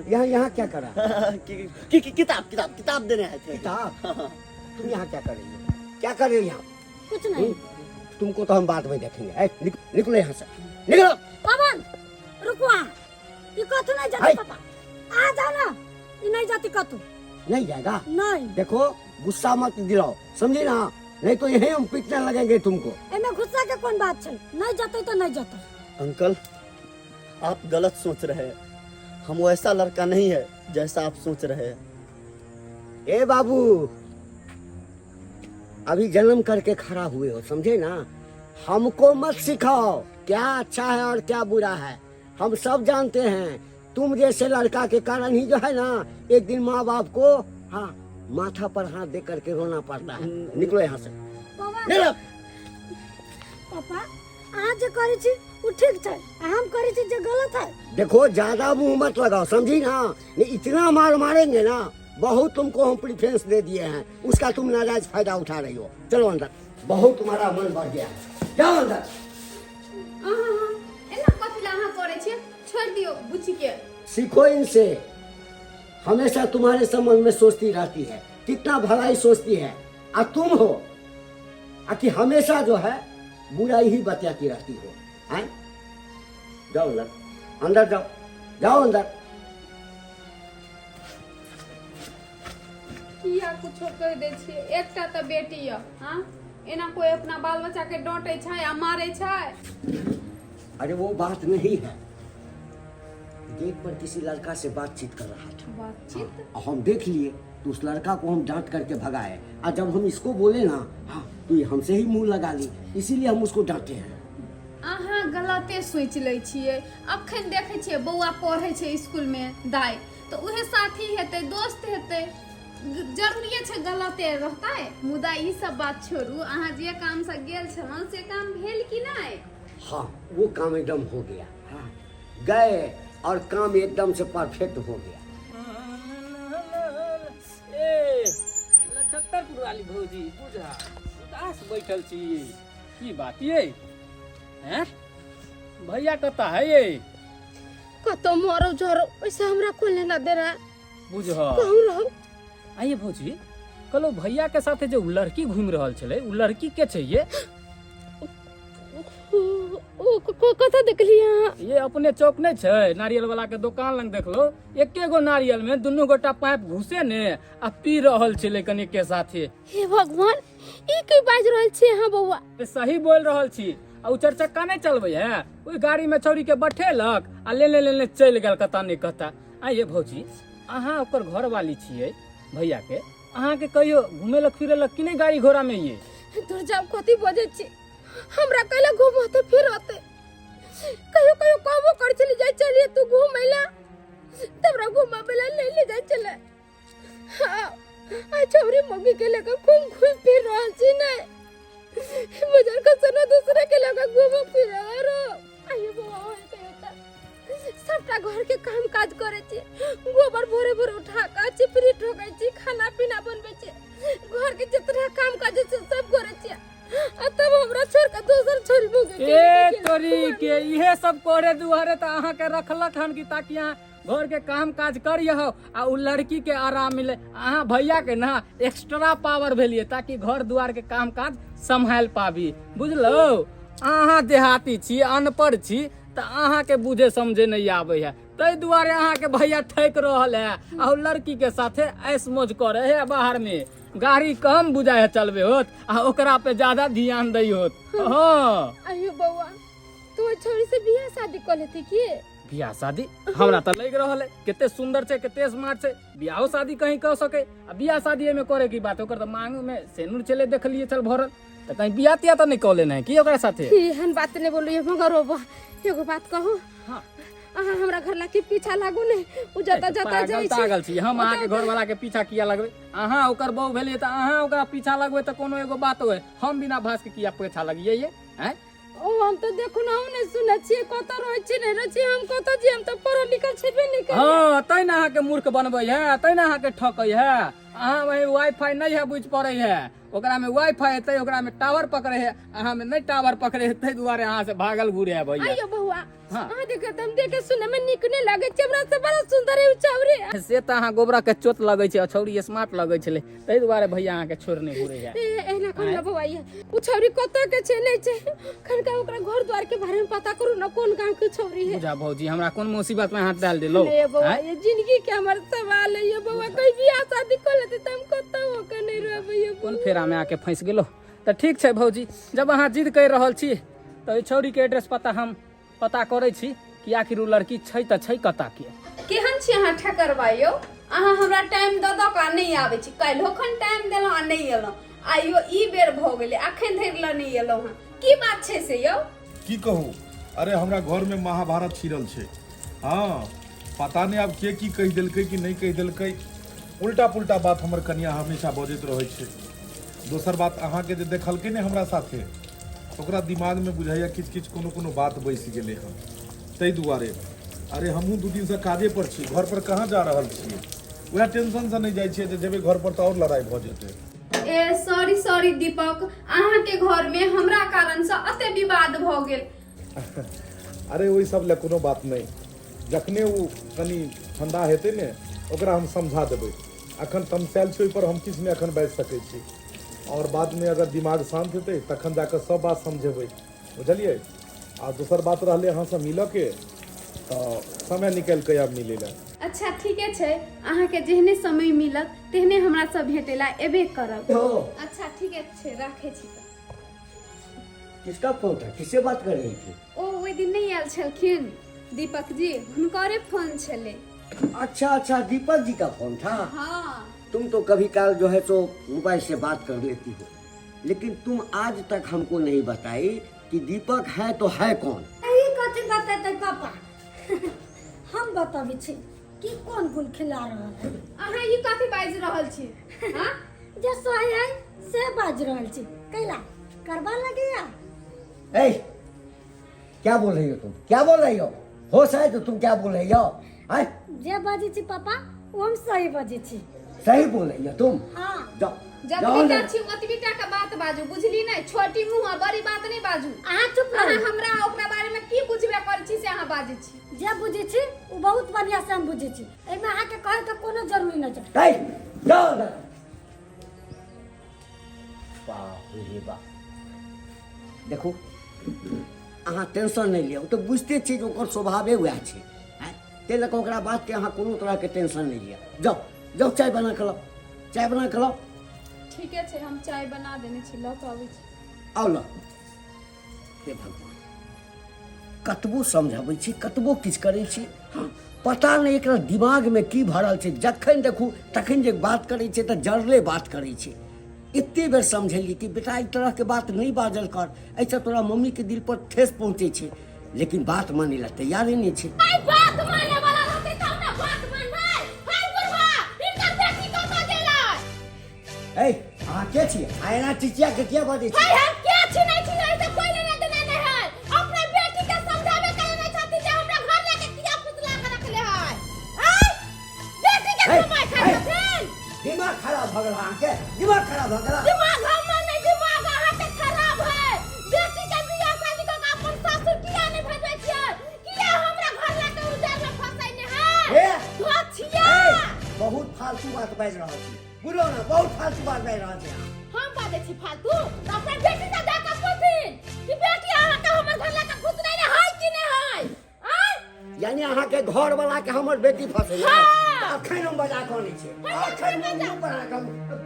यहाँ यहाँ क्या कर रहा है? कि, कि, किताब किताब किताब देने आए थे। किताब? तुम यहाँ क्या कर रही हो? क्या कर रही हो यहाँ? कुछ नहीं। तुमको तो हम बाद में देखेंगे। ए, निकलो यहाँ से, निकलो। पवन रुको, आ ये कथू नहीं जाती। हाय। पापा आ जाओ ना, ये नहीं जाती कथू। नहीं जाएगा? नहीं। देखो गुस्सा मत दिलाओ, समझी ना, नहीं तो यही हम पीटने लगेंगे तुमको। एमे गुस्सा के कौन बात छै, नहीं जाते तो नहीं जाते। अंकल आप गलत सोच रहे हैं, हम वैसा लड़का नहीं है जैसा आप सोच रहे हैं। ए बाबू, अभी जन्म करके खड़ा हुए हो, समझे ना, हमको मत सिखाओ क्या अच्छा है और क्या बुरा है, हम सब जानते हैं। तुम जैसे लड़का के कारण ही जो है ना एक दिन माँ बाप को हाँ माथा पर हाथ दे करके रोना पड़ता है। निकलो यहाँ से, पवन। निकलो। पापा अहाँ जे करै छी उ ठीक छै, आ हम करै छी जे गलत है। देखो ज्यादा मुंह मत लगाओ, समझी ना, नहीं इतना मार मारेंगे ना, बहुत तुमको हम प्रीफरेंस दे दिए हैं, उसका तुम नाजायज फायदा उठा रही हो। चलो अंदर, बहुत तुम्हारा मन बढ़ गया है, जाओ अंदर। अहाँ एना कथी ला अहाँ करै छियै? छोड़ि दियौ बुच्ची के। सीखो इनसे, हमेशा तुम्हारे संबंध में सोचती रहती है, कितना भलाई सोचती है, आ तुम हो आ कि हमेशा जो है बुराई ही बतियाती रहती हो। हैं, जाओ अंदर, अंदर जाओ, जाओ अंदर। किया कुछो कहि दै छियै? एकटा तऽ बेटी यऽ, हाँ, एना कोई अपना बाल बच्चा के डांटे छै आ मारे छै? अरे वो बात नहीं है, गेट पर किसी लड़का से बातचीत कर रहा था। बातचीत? और हम देख लिए तो उस लड़का को हम डांट करके भगाए, और जब हम इसको बोले ना हाँ तो ये हमसे ही मुंह लगा ली, इसीलिए हम उसको डांटे हैं। अहाँ गलते सोचि लै छियै। अखन देखै छियै बौआ पढ़ै छै स्कूल में दाइ, तऽ उहे साथी हेतै, दोस्त हेतै, जरूरिये छै गलते रहतै? मुदा ई सब बात छोड़ू, अहाँ जे काम से गेल छलहुँ से काम भेल कि नहि? हाँ वो काम एकदम हो गया, हाँ गए और काम एकदम से परफेक्ट हो गया। ए नक्षत्रपुर वाली भौजी, बुझा उदास बैठल छी, की बात ये? हैं, भैया कतऽ है ये? कतौ मरो झरो, ओइसे हमरा कोन लेना देना। बुझ कहूँ रहू। आइए भौजी, कहलहुँ भैया के साथे जे उ लड़की घूमि रहल छलै, उ लड़की के छै ये? ओ कतऽ देखलियै अहाँ? ये अपने चौक नहि छै, नारियल वाला के दोकान लग देखलो, एके गो नारियल में दुनू गोटा पाइप घुसे ने आ पी रहल छलै कनि के साथे। हे भगवान, ई की बाजि रहल छी अहाँ बौआ? ए, सही बोल रहल छी। आ उ चारि चक्का नहि चलबै है, ओहि गाड़ीमे छौड़ीके बैठेलक आ लेने लेने चलि गेल कतऽ नहि कतऽ। आ ये भौजी, अहाँ ओकर घरवाली छियै भैयाके, अहाँके कहियो घुमेलक फिरेलक कि नहि गाड़ी घोड़ामे ये? दूर जाउ, कथी बजै छी? हमरा कैला घुमते फिरते? कहियो कहियो कहबो कर छली जाय चलिए तू घूमै ला, त हमरा घुमाबै ला नहीं ले जाय छलै। हाँ, आ छौरी मम्मी के लेकर घूम घूम फिर रहल छी ने बाजार का सना दूसरे के लेकर घूम फिर रो। आइयो बौआ होय कहियो त सबटा घर के काम काज करे छी, गोबर भोरे भोरे उठा के चिपरी ठोकै छी, खाना पीना बनबै छी, घर के जितना काम काज छै सब करे छी, आ तब हमरा छोड़ के दोसर छोरी भोगे के ए तोरी के इहे सब करे दुआरे त अहाँ के रखलक हन कि ताकि अहाँ घर के काम काज करियो आ उ लड़की के आराम मिले। अहाँ भैया के ना एक्स्ट्रा पावर भेलिए ताकि घर दुआर के काम काज संभाल पाबी, बुझलो? अहाँ देहाती छी, अनपढ़ छी, त अहाँ के बुझे समझे नहीं आवे है, ताहि दुआरे अहाँ के भैया ठकि रहल है आ उ लड़की के साथे ऐश मौज करे है। बाहर में गाड़ी कम बुझाय है चलबे होत आ ओकरा पे ज्यादा ध्यान दै होत। हाँ। अयो बौआ, तू ओहि छोरी से बियाह शादी कर लेती की? बियाह शादी हमरा तऽ लागि रहल है कते सुंदर छै, कते स्मार्ट छै, बियाहो शादी कहीं कह सके। आ बियाह शादी एहिमे करे की बात, ओकर तऽ मांग में सेनुर छलै देखलिए छल भरल, तऽ कहीं बियाह तियाह तऽ नहि कऽ लेने है की ओकरा साथे? एहन बात नहि बोलू मगर ओ बा, एगो बात कहू? हाँ। अहाँ हमरा घर ला के पीछा लागू ने, उ जतऽ जतऽ पागल जाइ छै। तागल छी हम, अहाँके घर वाला के पीछा किया लगबै? अहाँ ओकर बहू भेलियै तऽ अहाँ ओकरा पीछा लगबै तऽ कोनो एगो बात होय, हम बिना भास के किया पीछा लगियै ये? आँय? ओ हम तऽ देखू ना, हम नहि सुनै छियै, कतऽ रहै छी नहि रहै छी, हम कतऽ छी, हम तऽ पढ़ल लिखल छेबे नहि करी। हाँ, तैं ने अहाँके मूर्ख बनबै है, तैं ने अहाँके ठकै है। अहाँ वही वाईफाई नहि है बुझि पड़ै है, ओकरा में वाईफाई हेतै, ओकरा में टावर पकड़े है, अहाँ में नहि टावर पकड़े है, ताहि दुआरे अहाँ से भागल घुरे है भैया। आइयो बौआ। हाँ। अहाँ देखे तऽ हम देखे सुने में नीक नहि लागै छै, हमरा से बड़ा सुंदर है उ छौरी। से तऽ अहाँ गोबरा के चोट लगै छै, छौरी स्मार्ट लगै छलै, ताहि दुआरे भैया अहाँके छोड़ने घुरे है। ए, एना कहू ना बौआ, ये उ छौरी कतऽ के छै नहि छै, खनका ओकरा घर द्वार के बारे में पता करू ना, कोन गांव के छौरी है। बुझा भौजी, हमरा कोन मुसीबत में हाथ डाल देलो? नहीं बौआ, आँय? ये जिंदगी के हमर सवाल है ये बौआ, कोई बियाह शादी कर लेते त हम कतौ होके नहीं रहबै ये। कोन फेरा में आके फंस गेलो? तऽ ठीक छै भौजी, जब अहाँ जिद करि रहल छी तऽ ओहि छौरी के एड्रेस पता हम पता करै छी कि आखिर ओ लड़की छै तऽ छै कतऽ के। केहन छी अहाँ ठकरबा यौ? अहाँ हमरा टाइम दऽ दऽ कऽ नहि आबै छी, काल्हिो खन टाइम देलहुँ आ नहि एलहुँ, आइयो ई बेर भऽ गेलै अखन धरि लऽ नहि एलहुँ हँ, की बात छै से यौ? की कहू, अरे हमरा घर में महाभारत छिड़ल छै। हाँ, पता नहीं आब के की कहि देलकै कि नहीं कहि देलकै, उल्टा पुल्टा बात हमर कनिया हमेशा बजैत रहै छै। दोसर बात, अहाँके जे देखलकै ने हमरा साथे, ओकरा दिमागमे बुझाइया किछु किछु कोनो कोनो बात बैसि गेलै हन, ताहि दुआरे। अरे हमहूँ 2 दिनसँ काजे पर छी, घर पर कहाँ जा रहल छियै, वएह टेंशनसँ नहि जाइ छियै जे जेबै घर पर तऽ आओर लड़ाइ भऽ जेतै। ए सॉरी सॉरी दीपक, अहाँके घरमे हमरा कारणसँ एते विवाद भऽ गेल। अरे ओहि सब लए कोनो बात नहि, जखने ओ कनि ठंडा हेतै ने ओकरा हम समझा देबै। अखन तमसायल छै, ओहिपर हम किछु नहि अखन बाजि सकै छी, आओर बादमे अगर दिमाग शान्त हेतै तखन जाकऽ सब बात समझेबै, बुझलियै? आ दोसर बात रहलै अहाँसँ मिलऽके, तऽ समय निकालि कऽ आयब मिलै लए। अच्छा ठीके छै, अहाँके जेहने समय मिलत तेहने हमरा सब भेटै लए एबे करब। हो। अच्छा ठीके छै, राखै छी तऽ। किसका फोन था, किससे बात कर रही थी? ओ ओहि दिन नहि आयल छलखिन दीपक जी, हुनकरे फोन छलै। अच्छा अच्छा, दीपक जी का फोन था। हाँ। तुम तो कभी काल जो है सो मोबाइल से बात कर लेती हो, लेकिन तुम आज तक हमको नहीं बताई कि दीपक है तो है कौन? ई कथी बतेतै पापा? हम बताबै छी कि कोन गुल खिला रहल है। अहाँ ई कथी बाजि रहल छी? हाँ? जे सही है से बाजि रहल छी, कैला करबा लगैया? ए, क्या बोल रही हो तुम, क्या बोल रही हो? होश है तो तुम क्या बोल रही हो? आय? जे बाजै छी पापा ओ हम सही बाजै छी। सही बोल रही हो तुम? हाँ। जाओ, जाओ जतबी टा अंदर। छी ओतबी टा के बात बाजू, बुझली नहि? छोटी मुँह आ बड़ी बात नहि बाजू। अहाँ चुप अहाँ रहू। हमरा ओकरा बारे में की बुझबे करै छी से अहाँ बाजै छी। जे बुझै छी ओ बहुत बढ़िया से हम बुझै छी, एहिमे अहाँके कहै के कोनो जरूरी नहि छै। ए, जाओ अंदर। बाप रे बाप, देखू अहाँ टेंशन नहि लिअ, ओ तऽ बुझिते छी जे ओकर स्वभावे वएह छै, आँय, ताहि लऽ कऽ ओकरा बातके अहाँ कोनो तरहके टेंशन नहि लिअ। जाउ जाउ, चाय बना कऽ लाउ, चाय बना कऽ लाउ। ठीके छै, हम चाय बना देने छी, लऽ कऽ अबै छी। आउ लऽ। हे भगवान, कतबो समझबै छी, कतबो किछु करै छी, हँ, पता नहि एकरा दिमागमे की भरल छै। जखन देखू तखन जे बात करै छै तऽ जरले बात करै छै। एते बेर समझेलियै कि बेटा एहि तरहके बात नहि बाजल कर, एहिसँ तोरा मम्मीके दिल पर ठेस पहुँचै छै, लेकिन बात मानै लए तैयारे नहि छै। आई बात माने वाला रहतै तब ने बात मानबै। हाय बुढ़वा, हिनकर बेटी कतऽ गेलै? ए, अहाँ के छियै? आ एना चिचिया के किया बाजै छी? हाय, हम के छी नहि छी, एहि से कोई लेना देना नहीं है। अपना बेटी के समझावे के नहीं छथि जे हमरा घर लेके किया फुसला के रखले है। आय बेटी के हे, कमाई खाइ हे। छथिन। दिमाग खराब भऽ गेल अहाँके, दिमाग खराब भऽ गेल। दिमाग हमर नहीं, दिमाग अहाँके खराब है। बेटी के बियाह शादी कऽ के अपन सासुर किया नहीं भेजै छियै? किया हमरा घर लाके उजार में फंसैने है? हे। धोछिया। ए, बहुत फालतू बात बाजि रहल छी, बुझलहुँ ने, बहुत फालतू बात बाजि रहल छी अहाँ। हम बाजै छी फालतू? तऽ अपना बेटी से जाके पूछथिन कि बेटी अहाँके हमर घर लाके घुसनै ने है कि नहि है? आँय? यानी अहाँके घर वाला के हमर बेटी फंसै हाँ। अखन हम बजा कऽ अनै छियै, अखन मुँह पर अहाँके हम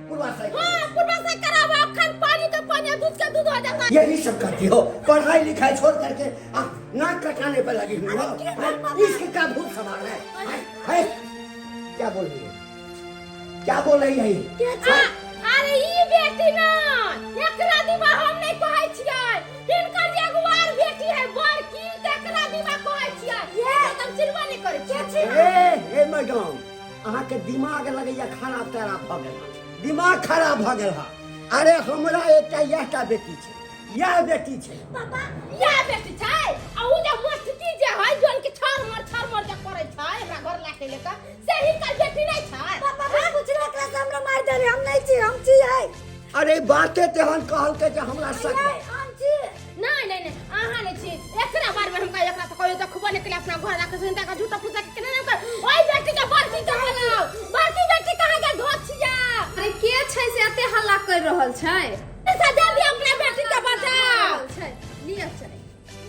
पूर्वा साइड। हाँ, पूर्वा से कराबो, अखन पानी के पानी आ दूध के दूध हो जाता। यही सब करती हो, पढ़ाई लिखाई छोड़ करके आप नाक कटाने पर लगी हुई हो। इश्क का भूत सवार है। है, है। क्या बोल रही है, क्या बोल रही है? अरे ई बेटी ना, एकरा दिवा हम नहीं कहै छियै। हिनकर जे एगो आर बेटी है बड़की, तकरा दिवा कहै छियै। ये तऽ चिन्हबो नहीं करै छियै। ए ए मैडम, अहाँके दिमाग लगैया खराब तराब भऽ गेल हँ, दिमाग खराब भऽ गेल हँ। अरे हमरा एकटा इएहटा बेटी छै, इएह बेटी छै। पापा, इएह बेटी छै? आ उ जे मोटकी जे है, जोन के छर मर छर मर जे करै छै हमरा घर लाके लेके, से हिनकर बेटी नहीं छै? पापा, हम पूछला एकरा से हमरा मारि देले, हम नहीं छी, हम छी। अरे बाते तेहन कहलकै जे हमरा शक है, हम छी। नहीं नहीं नहीं, अहाँ नहीं छी। एकरा बारे में हम कहियो एकरा तो कहियो देखबो नहीं केलियै, अपना घर राखै छै, हिनका झूठा फूसा के केना नहीं कर। ओइ बेटी के बड़की के बोलाउ, बड़की बेटी कहाँ गेल धोछिया? अरे के छै से एते हल्ला कर रहल छै? से जल्दी अपना बेटी के बचाउ। छै, लिअ चाय।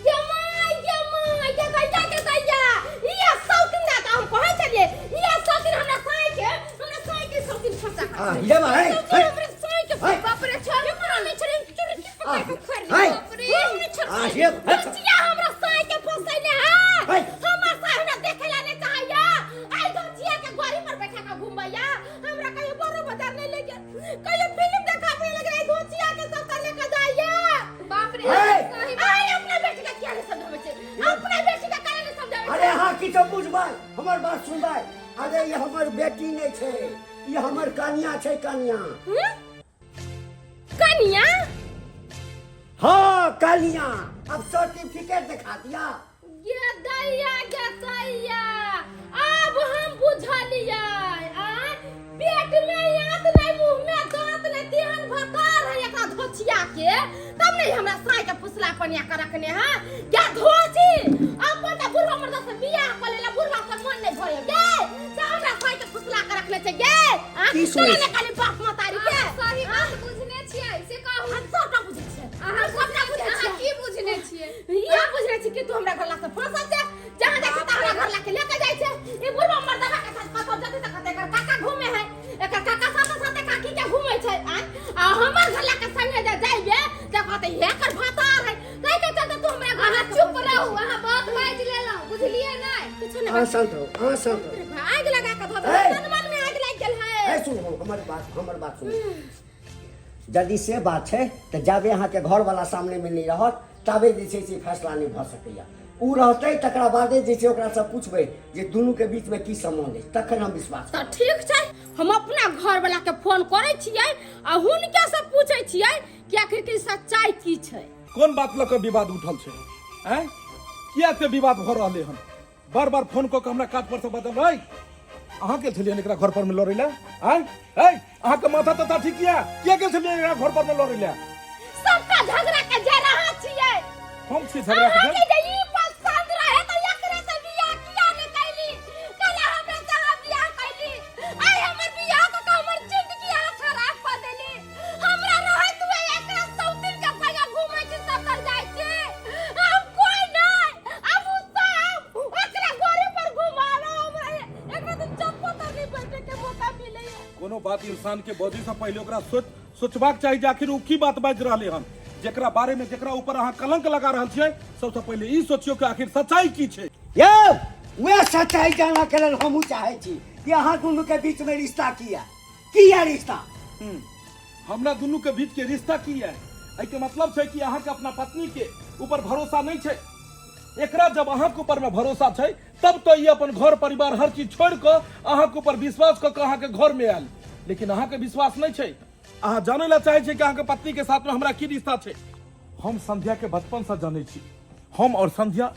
ये माय, ये माय, ये दैया, ये दैया, ये सौतिन दा हम कहै छलियै, ये सौतिन हमरा साई के, हमरा साई के सौतिन फंसा के। आ, ये माय, सौतिन हे। हमरा साई के, हे। बाप रे, छोड़, हमरा नहीं छोड़े, छोड़, की पकड़ के खोल हे। बाप रे, हमरा छोड़। आ, ये, हे। बचिया हमरा साई के फंसैले है। हे। हमर साई हमरा देखेला नहीं चाहैया। आई बचिया के गाड़ी पर बैठा के घुमैया, हमरा कहियो बड़ो बाजार नहीं ले गेल, कहियो फिल्म देखाबे लगे, आई बचिया के सब लेके जाइया। बाप रे, हे। सही बात। अरे अपना बेटी का किया नहीं समझाबै छै? अपना बेटी का काहे नहीं समझाबै छै? अरे अहाँ किछो बुझबै, हमर बात सुनबै। अरे ये हमर बेटी नहीं छै, ये हमर कनिया छै, कनिया। हम्म? कनिया? हाँ कनिया, अब सर्टिफिकेट दिखा दिया। गे दैया, गे दैया, अब हम बुझलियै। आँय, पेट में याद नहीं, मुंह में दांत नहीं, तेहन भतार है एकरा धोछिया के, तब नहीं हमरा साई के फुसला पनिया के रखने है। गे धोछी, अपन त बुढ़वा मर्दा से बियाह कर लेला, बुढ़वा से मन नहीं भरे गे, से हमरा साई के फुसला के रखने छै गे। आँय, की सुनै तोरा छी? ने खाली बाप महतारी के। अहाँ सही बात बुझने छियै से कहू। हम सबटा बुझै छियै, अहाँ हम सबटा बुझै अहाँ छियै। की बुझने छियै? इएह बुझने छी कि तू हमरा घर लाके फंसल छै, जहाँ जाइ छै तहाँ हमरा घर लाके लेके जाइ छै। ई बुढ़वा मर्दवा के साथ कतौ जेतै तऽ कहतै एकर काका घूमे है, एकर काका साथे साथे काकी के घूमे छै। आँय, आ हमर घर लाके संगे जे जाइबे तऽ कहतै हे एकर भतार है, ताहि के चलते तू हमरा घर अहाँ लाके चुप फंसल रहू, छै। अहाँ बहुत बाजि लेलहुँ, बुझलियै नहि? किछु नहि अहाँ शांत रहू, अहाँ शांत रहू। आगि लगा कऽ धऽ ए! देबै, तन मन में आगि लागि गेल है। ए सुनू, हमर बात, हमर बात सुनू। यदि से बात छै तऽ जाबे अहाँके घरवला सामनेमे नहि रहत ताबे जे छै से फैसला नहि भऽ सकैए। ओ रहतै तकरा बादे जे छै ओकरासँ पूछबै जे दुनूके बीचमे की सम्बन्ध अछि, तखन हम विश्वास तऽ ठीक छै, हम अपना घरवला के फोन करै छियै आ हुनके से पूछै छियै कि आखिर की सच्चाई की छै। कोन बात लऽ कऽ विवाद उठल छै? आँय, किया एते विवाद भऽ रहलै हन? बार बार फोन कऽ कऽ हमरा काज पर से बदल रही। अहाँ गेल छलियै एकरा घर पर में लड़ै लए? आँय, ऐ अहाँके माथा तथा ठीक किया किया गेल छलियै एकरा घर पर में लड़ै लए? सबटा झगड़ा के जड़ अहाँ छियै। हम छी झगड़ा के अहाँके जड़? जे ई पसंद रहे तऽ एकरे से बियाह किया ने कैली? कहले हमरा से अहाँ बियाह कैली, आइ हमर बियाह कऽ के हमर जिंदगी अहाँ खराब कऽ देली। हमरा रहैत हुए एकरा सौतिन के संगे घूमै छी, सतर जाइ छी, हम कोई नहीं। अब उ सब एकरा गोरी पर घुमालो, हमरा एकरा तो चप्पल तक नहीं बैठे के मौका मिलैया। कोनो बात इंसान के बजै से पहिले ओकरा सोचबाक चाही जे आखिर ओ की बात बाजि रहलै हन। जेकरा बारे में जेकरा ऊपर अहाँ कलंक लगा रहल छियै, सबसँ पहिले ई सोचियौ कि आखिर सच्चाई की छै। यौ, वएह सच्चाई जानऽ के लेल हमहूँ चाहै छी कि अहाँ दुनू के बीच में रिश्ता किया किया रिश्ता। हमरा दुनू के बीच के रिश्ता की है, एहिके मतलब छै कि अहाँके अपना पत्नी के ऊपर भरोसा नहीं छै। एकरा जब अहाँके ऊपर में भरोसा छै तब तो ई अपन घर परिवार हर चीज छोड़ कऽ अहाँके ऊपर विश्वास कऽ कऽ अहाँके घर में आयल, लेकिन अहाँके विश्वास नहीं छै। अहाँ जानै ला चाहै छै कि अहाँके पत्नी के साथ में हमरा की रिश्ता छै। हम संध्या के बचपन से जानै छी। हम और संध्या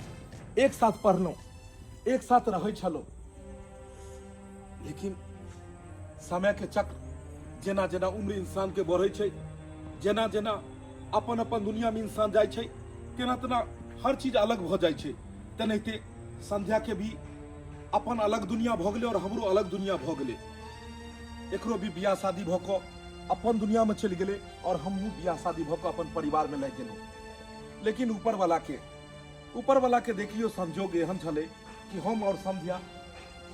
एक साथ पढ़लहुँ, एक साथ रहै छलहुँ, लेकिन समय के चक्र जेना जेना उम्र इंसान के बढ़ै छै, जेना जेना अपन अपन दुनिया में इंसान जाइ छै, तेना तेना हर चीज अलग भऽ जाइ छै। तेनाहिते संध्या के भी अपन अलग दुनिया भऽ गेलै और हमरो अलग दुनिया भऽ गेलै। एकरो भी बियाह शादी भऽ कऽ अपन दुनिया में चलि गेलै और हमहूँ बियाह शादी भऽ कऽ अपन परिवार में लागि गेलहुँ। लेकिन ऊपर वाला के देखियो संजोग एहन छलै कि हम और संध्या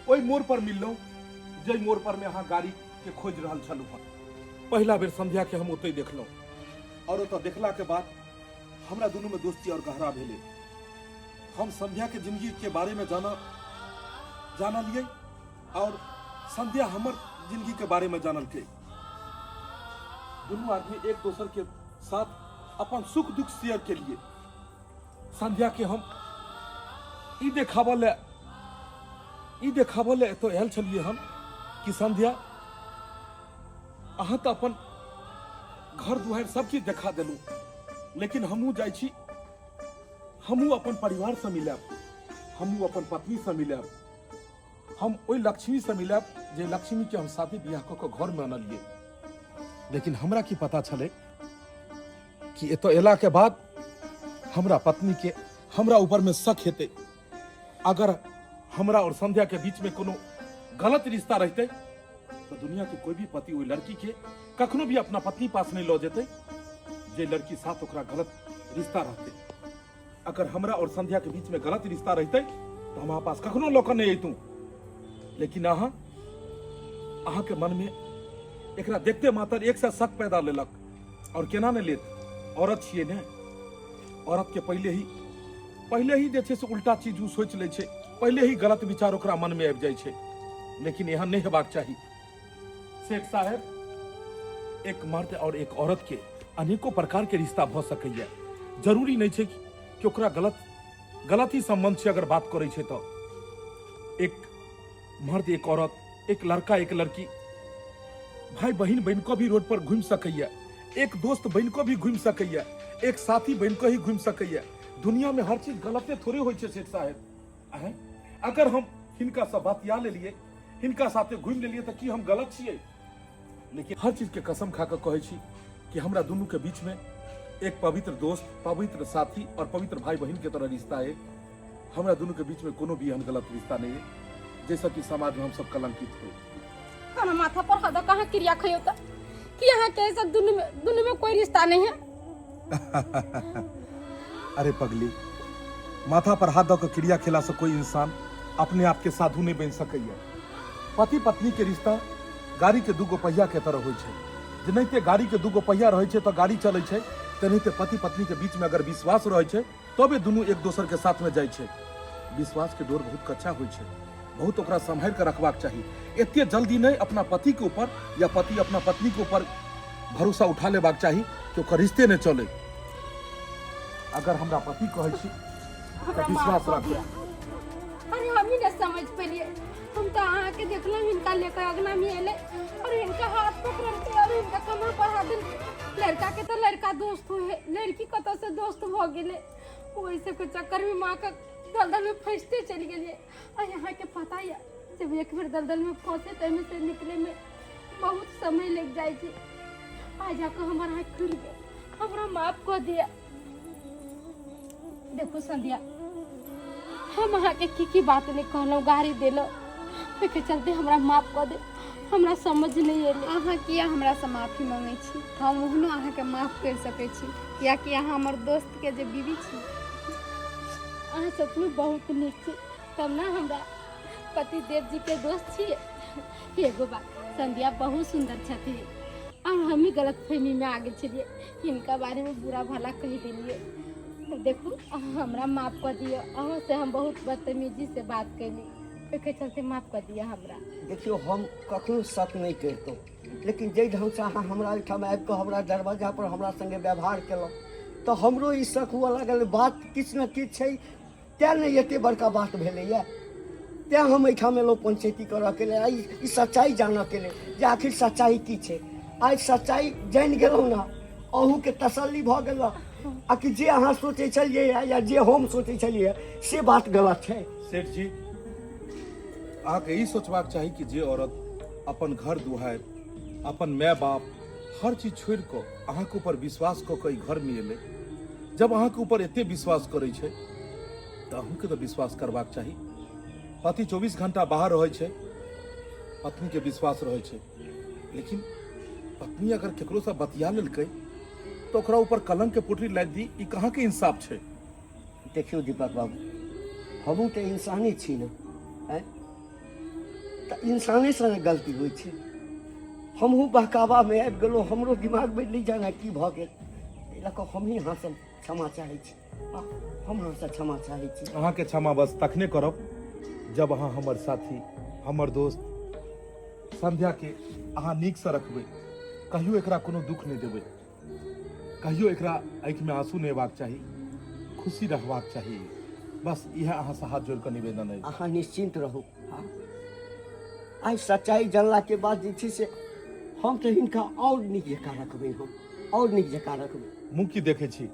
ओहि मोड़ पर मिललहुँ जाहि मोड़ पर में अहाँ गाड़ी के खोजि रहल छलहुँ हँ। पहिला बेर संध्या के हम ओतहि देखलहुँ और ओतऽ देखला के बाद हमरा दुनू में दोस्ती और गहरा भेलै। हम संध्या के जिंदगी के बारे में जानलियै और संध्या हमर जिंदगी के बारे में जानलकै। दुनू आदमी एक दोसर के साथ अपन सुख दुख शेयर के लिए संध्या के हम ई देखाबऽ ले एतऽ आयल छलियै हम कि संध्या अहाँ तऽ अपन घर दुआरि सब चीज देखा देलहुँ, लेकिन हमहूँ जाइ छी, हमहूँ अपन परिवारसँ मिलब, हमहूँ अपन पत्नीसँ मिलब, हम ओहि लक्ष्मीसँ मिलब जे लक्ष्मीके हम शादी बियाह कऽ कऽ घरमे अनलियै। लेकिन हमरा की पता छलै कि एतऽ एलाके बाद हमरा पत्नीके हमरा ऊपरमे शक हेतै। अगर हमरा और संध्या के बीच में कोनो गलत रिश्ता रहते तो दुनिया के कोई भी पति ओहि लड़की के कखनो भी अपना पत्नी पास नहीं लऽ जेतै जे लड़की साथ ओकरा गलत रिश्ता रहते। अगर हमरा और संध्या के बीच में गलत रिश्ता रहते तो हम अहाँ पास कखनो लऽ कऽ नहीं अयतू। लेकिन अहाँ के मन में एकरा देखते मात्र एक सा शक पैदा लेलक और केना नहीं लेत, औरत छियै ने, औरत के पहिले ही जे छै से उल्टा चीज ओ सोचि लै छै, पहिले ही गलत विचार ओकरा मन में आबि जाइ छै। लेकिन एहन नहीं हेबाक चाही। सेठ साहेब, एक मर्द और एक औरत के अनेकों प्रकार के रिश्ता भऽ सकैया। जरूरी नहीं छै कि ओकरा गलत ही संबंध छै। अगर बात करै छै तऽ एक मर्द एक औरत, एक लड़का एक लड़की, भाई बहिन बनि कऽ भी रोड पर घुमि सकैया, एक दोस्त बनि कऽ भी घुमि सकैया, एक साथी बनि कऽ ही घुमि सकैया। दुनिया में हर चीज गलते थोड़े होइ छै सेठ साहेब। आँय, अगर हम हिनका से बतिया लेलियै, हिनका साथे घुमि लेलियै तऽ की हम गलत छियै? लेकिन हर चीज के कसम खा कऽ कहै छी कि हमरा दुनू के बीच में एक पवित्र दोस्त, पवित्र साथी और पवित्र भाई बहिन के तरह रिश्ता है। हमरा दुनू के बीच में कोनो भी एहन गलत रिश्ता नहीं है जैसा कि समाज में हम सब कलंकित हो। खाना माथा पर हद कहाँ क्रिया खइयो त कि यहाँ के सब दुनू में कोई रिश्ता नहीं है। अरे पगली, माथा पर हाथ दऽ कऽ क्रिया खेला से कोई इंसान अपने आप के साधु नहीं बन सकैया। पति पत्नी के रिश्ता गाड़ी के दूगो पहिया के तरह होइ छै। जेनाहिते गाड़ी के दूगो पहिया रहै छै तऽ गाड़ी चलै छै, तेनाहिते पति पत्नी के बीच में अगर विश्वास रहै छै तबे दुनू एक दोसर के साथ में जाइ छै। विश्वास के डोर बहुत कच्चा होइ छै, बहुत ओकरा सम्हारि कऽ रखबाक चाही। एते जल्दी नहि अपना पति के ऊपर या पति अपना पत्नी के ऊपर भरोसा उठा लेबाक चाही कि ओकर रिश्ते नहि चले। अगर हमरा पति कहै छी तऽ विश्वास राखू। अरे हम ही नहीं समझ पेलिए, हम तो अहाँ के देखलहुँ हिनका लेकर अगना में एले और हिनका हाथ पकड़लकै और हिनका कमर पर हाथ देलकै। लड़का के तो लड़का दोस्त हुए, लड़की कतऽ से दोस्त भऽ गेलै। ओहि सबके चक्कर में माँ के दलदल में फंसते चलि गेलिए। और यहाँ के पता यऽ जब एक बेर दलदल में फंसे तऽ एहिमे से निकले में बहुत समय लग जाइ छै। आज जाकऽ हमर आँखि खुलि गेल, हमरा माफ कऽ दिअ। देखू संध्या, हम अहाँके की की बात नहि कहलहुँ, गारि देलहुँ, ओहिके चलते हमरा माफ कऽ दे, हमरा समझ नहि एलै। अहाँ किया हमरासँ माफी मांगै छी? हम ओहनो अहाँके माफ करि सकै छी, कियाकि अहाँ हमर दोस्तके जे बीवी छी। अहाँ सचमे बहुत नीक छी, तब ने हमरा पति देव जी के दोस्त छी। एगो बात, संध्या बहुत सुंदर छथिन और और हम ही गलत फहमी में आ गेल छलियै, हिनका बारे में बुरा भला कहि देलियै। देखू अहाँ हमरा माफ कऽ दिअ, अहाँ से हम बहुत बदतमीजी से बात कैली, ओहिके चलते माफ कऽ दिअ हमरा। देखियौ, हम कखनो शक नहि करितहुँ, लेकिन जाहि ढङ्गसँ अहाँ हमरा ओहिठाम आबि कऽ हमरा दरवाजा पर हमरा सङ्गे व्यवहार केलहुँ तऽ हमरो ई शक हुअ लागल, बात किछु ने किछु छै, तेँ ने एते बड़का बात भेलैए। तेँ हम एहिठाम एलहुँ पंचैती करऽके लेल, ई सच्चाइ जानऽके लेल जे आखिर सच्चाइ की छै। आइ सच्चाइ जानि गेलहुँ ने, अहूँके तसल्ली भऽ गेल आ कि जे अहाँ सोचै छलियै या जे हम सोचै छलियै से बात गलत छै। सेठ जी, अहाँके ई सोचबाक चाही कि जे औरत अपन घर दुआरि, अपन माय बाप, हर चीज छोड़ि कऽ अहाँके ऊपर विश्वास कऽ कऽ ई घरमे एलै, जब अहाँके ऊपर एते विश्वास करै छै तऽ अहूँके तऽ विश्वास करबाक चाही। पति 24 घंटा बाहर रहै छै, पत्नीके विश्वास रहै छै, लेकिन पत्नी अगर केकरोसँ बतिया लेलकै तऽ ओकरा ऊपर कलंकके पोटरी लादि दी, ई कहाँके इंसाफ छै? देखियौ दीपक बाबू, हमहूँ तऽ इंसाने छी ने, आँय, तऽ इंसानेसँ ने गलती होइ छै। हमहूँ बहकावामे आबि गेलहुँ, हमरो दिमागमे नहि जाने की भऽ गेल, एहि लऽ कऽ हमही अहाँसँ क्षमा चाहै छी, हम अहाँसँ क्षमा चाहै छी। अहाँके क्षमा बस तखने करब जब अहाँ हमर साथी, हमर दोस्त संध्याके अहाँ नीकसँ रखबै, कहियो एकरा कोनो दुख नहि देबै, कहियो एकरा आँखिमे आंसू नहि अयबाक चाही, खुशी रहबाक चाही। बस इएह अहाँसँ हाथ जोड़ि कऽ निवेदन अछि। अहाँ निश्चिन्त रहू। आइ सच्चाइ जानलाके बाद जे छै से हम तऽ हिनका आओर नीक जकाँ रखबै, हम आओर नीक जकाँ रखबै। मुँह की देखै छी,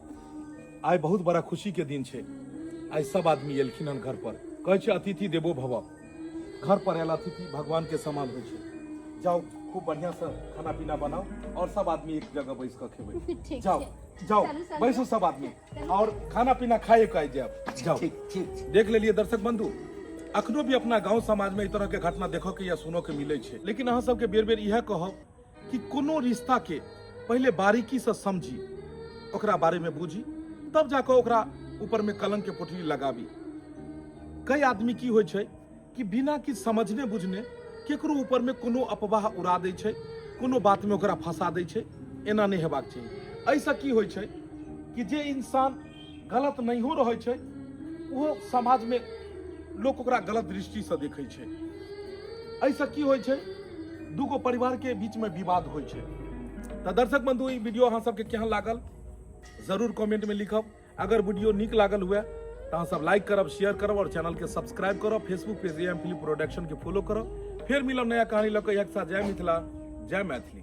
आइ बहुत बड़ा खुशी के दिन छै, आइ सब आदमी एलखिन हन घर पर। कहै छै अतिथि देवो भव, घर पर आयल अतिथि भगवान के समान होइ छै। जाओ खूब बढ़िया से खाना पीना बनाओ और सब आदमी एक जगह बैस के खेबै। ठीक जाओ छै। जाओ, चलू, चलू। बैसू सब आदमी और खाना पीना खाए के आइ जायब। जाओ। ठीक ठीक छै। देख लेलिए दर्शक बंधु, अखनो भी अपना गांव समाज में एहि तरह के घटना देखऽ के या सुनऽ के मिलै छै, लेकिन अहाँ सबके बेर बेर इएह कहब कि कोनो रिश्ता के पहिले बारीकी से समझी, ओकरा बारे में बूझी, तब जाकऽ ओकरा ऊपर में कलंक के पोटरी लगाबी। कई आदमी की होइ छै कि बिना किछु समझने बुझने केकरो ऊपर में कोनो अफवाह उड़ा दै छै, कोनो बात में ओकरा फंसा दै छै। एना नहि हेबाक चाही। एहिसँ की होइ छै कि जे इंसान गलत नहियो रहै छै ओहो समाज में लोक ओकरा गलत दृष्टिसँ देखै छै। एहिसँ की होइ छै, दूगो परिवार के बीच में विवाद होइ छै। तऽ दर्शक बंधु, ई वीडियो अहाँ सबके केहन लागल जरूर कमेंट में लिखब। अगर वीडियो नीक लागल हुए तऽ अहाँ सब लाइक करब, शेयर करब और चैनल के सब्सक्राइब करब। Facebook page M film production के फॉलो करब। फेर मिलब नया कहानी लऽ कऽ एक साथ। जय मिथिला, जय मैथिली।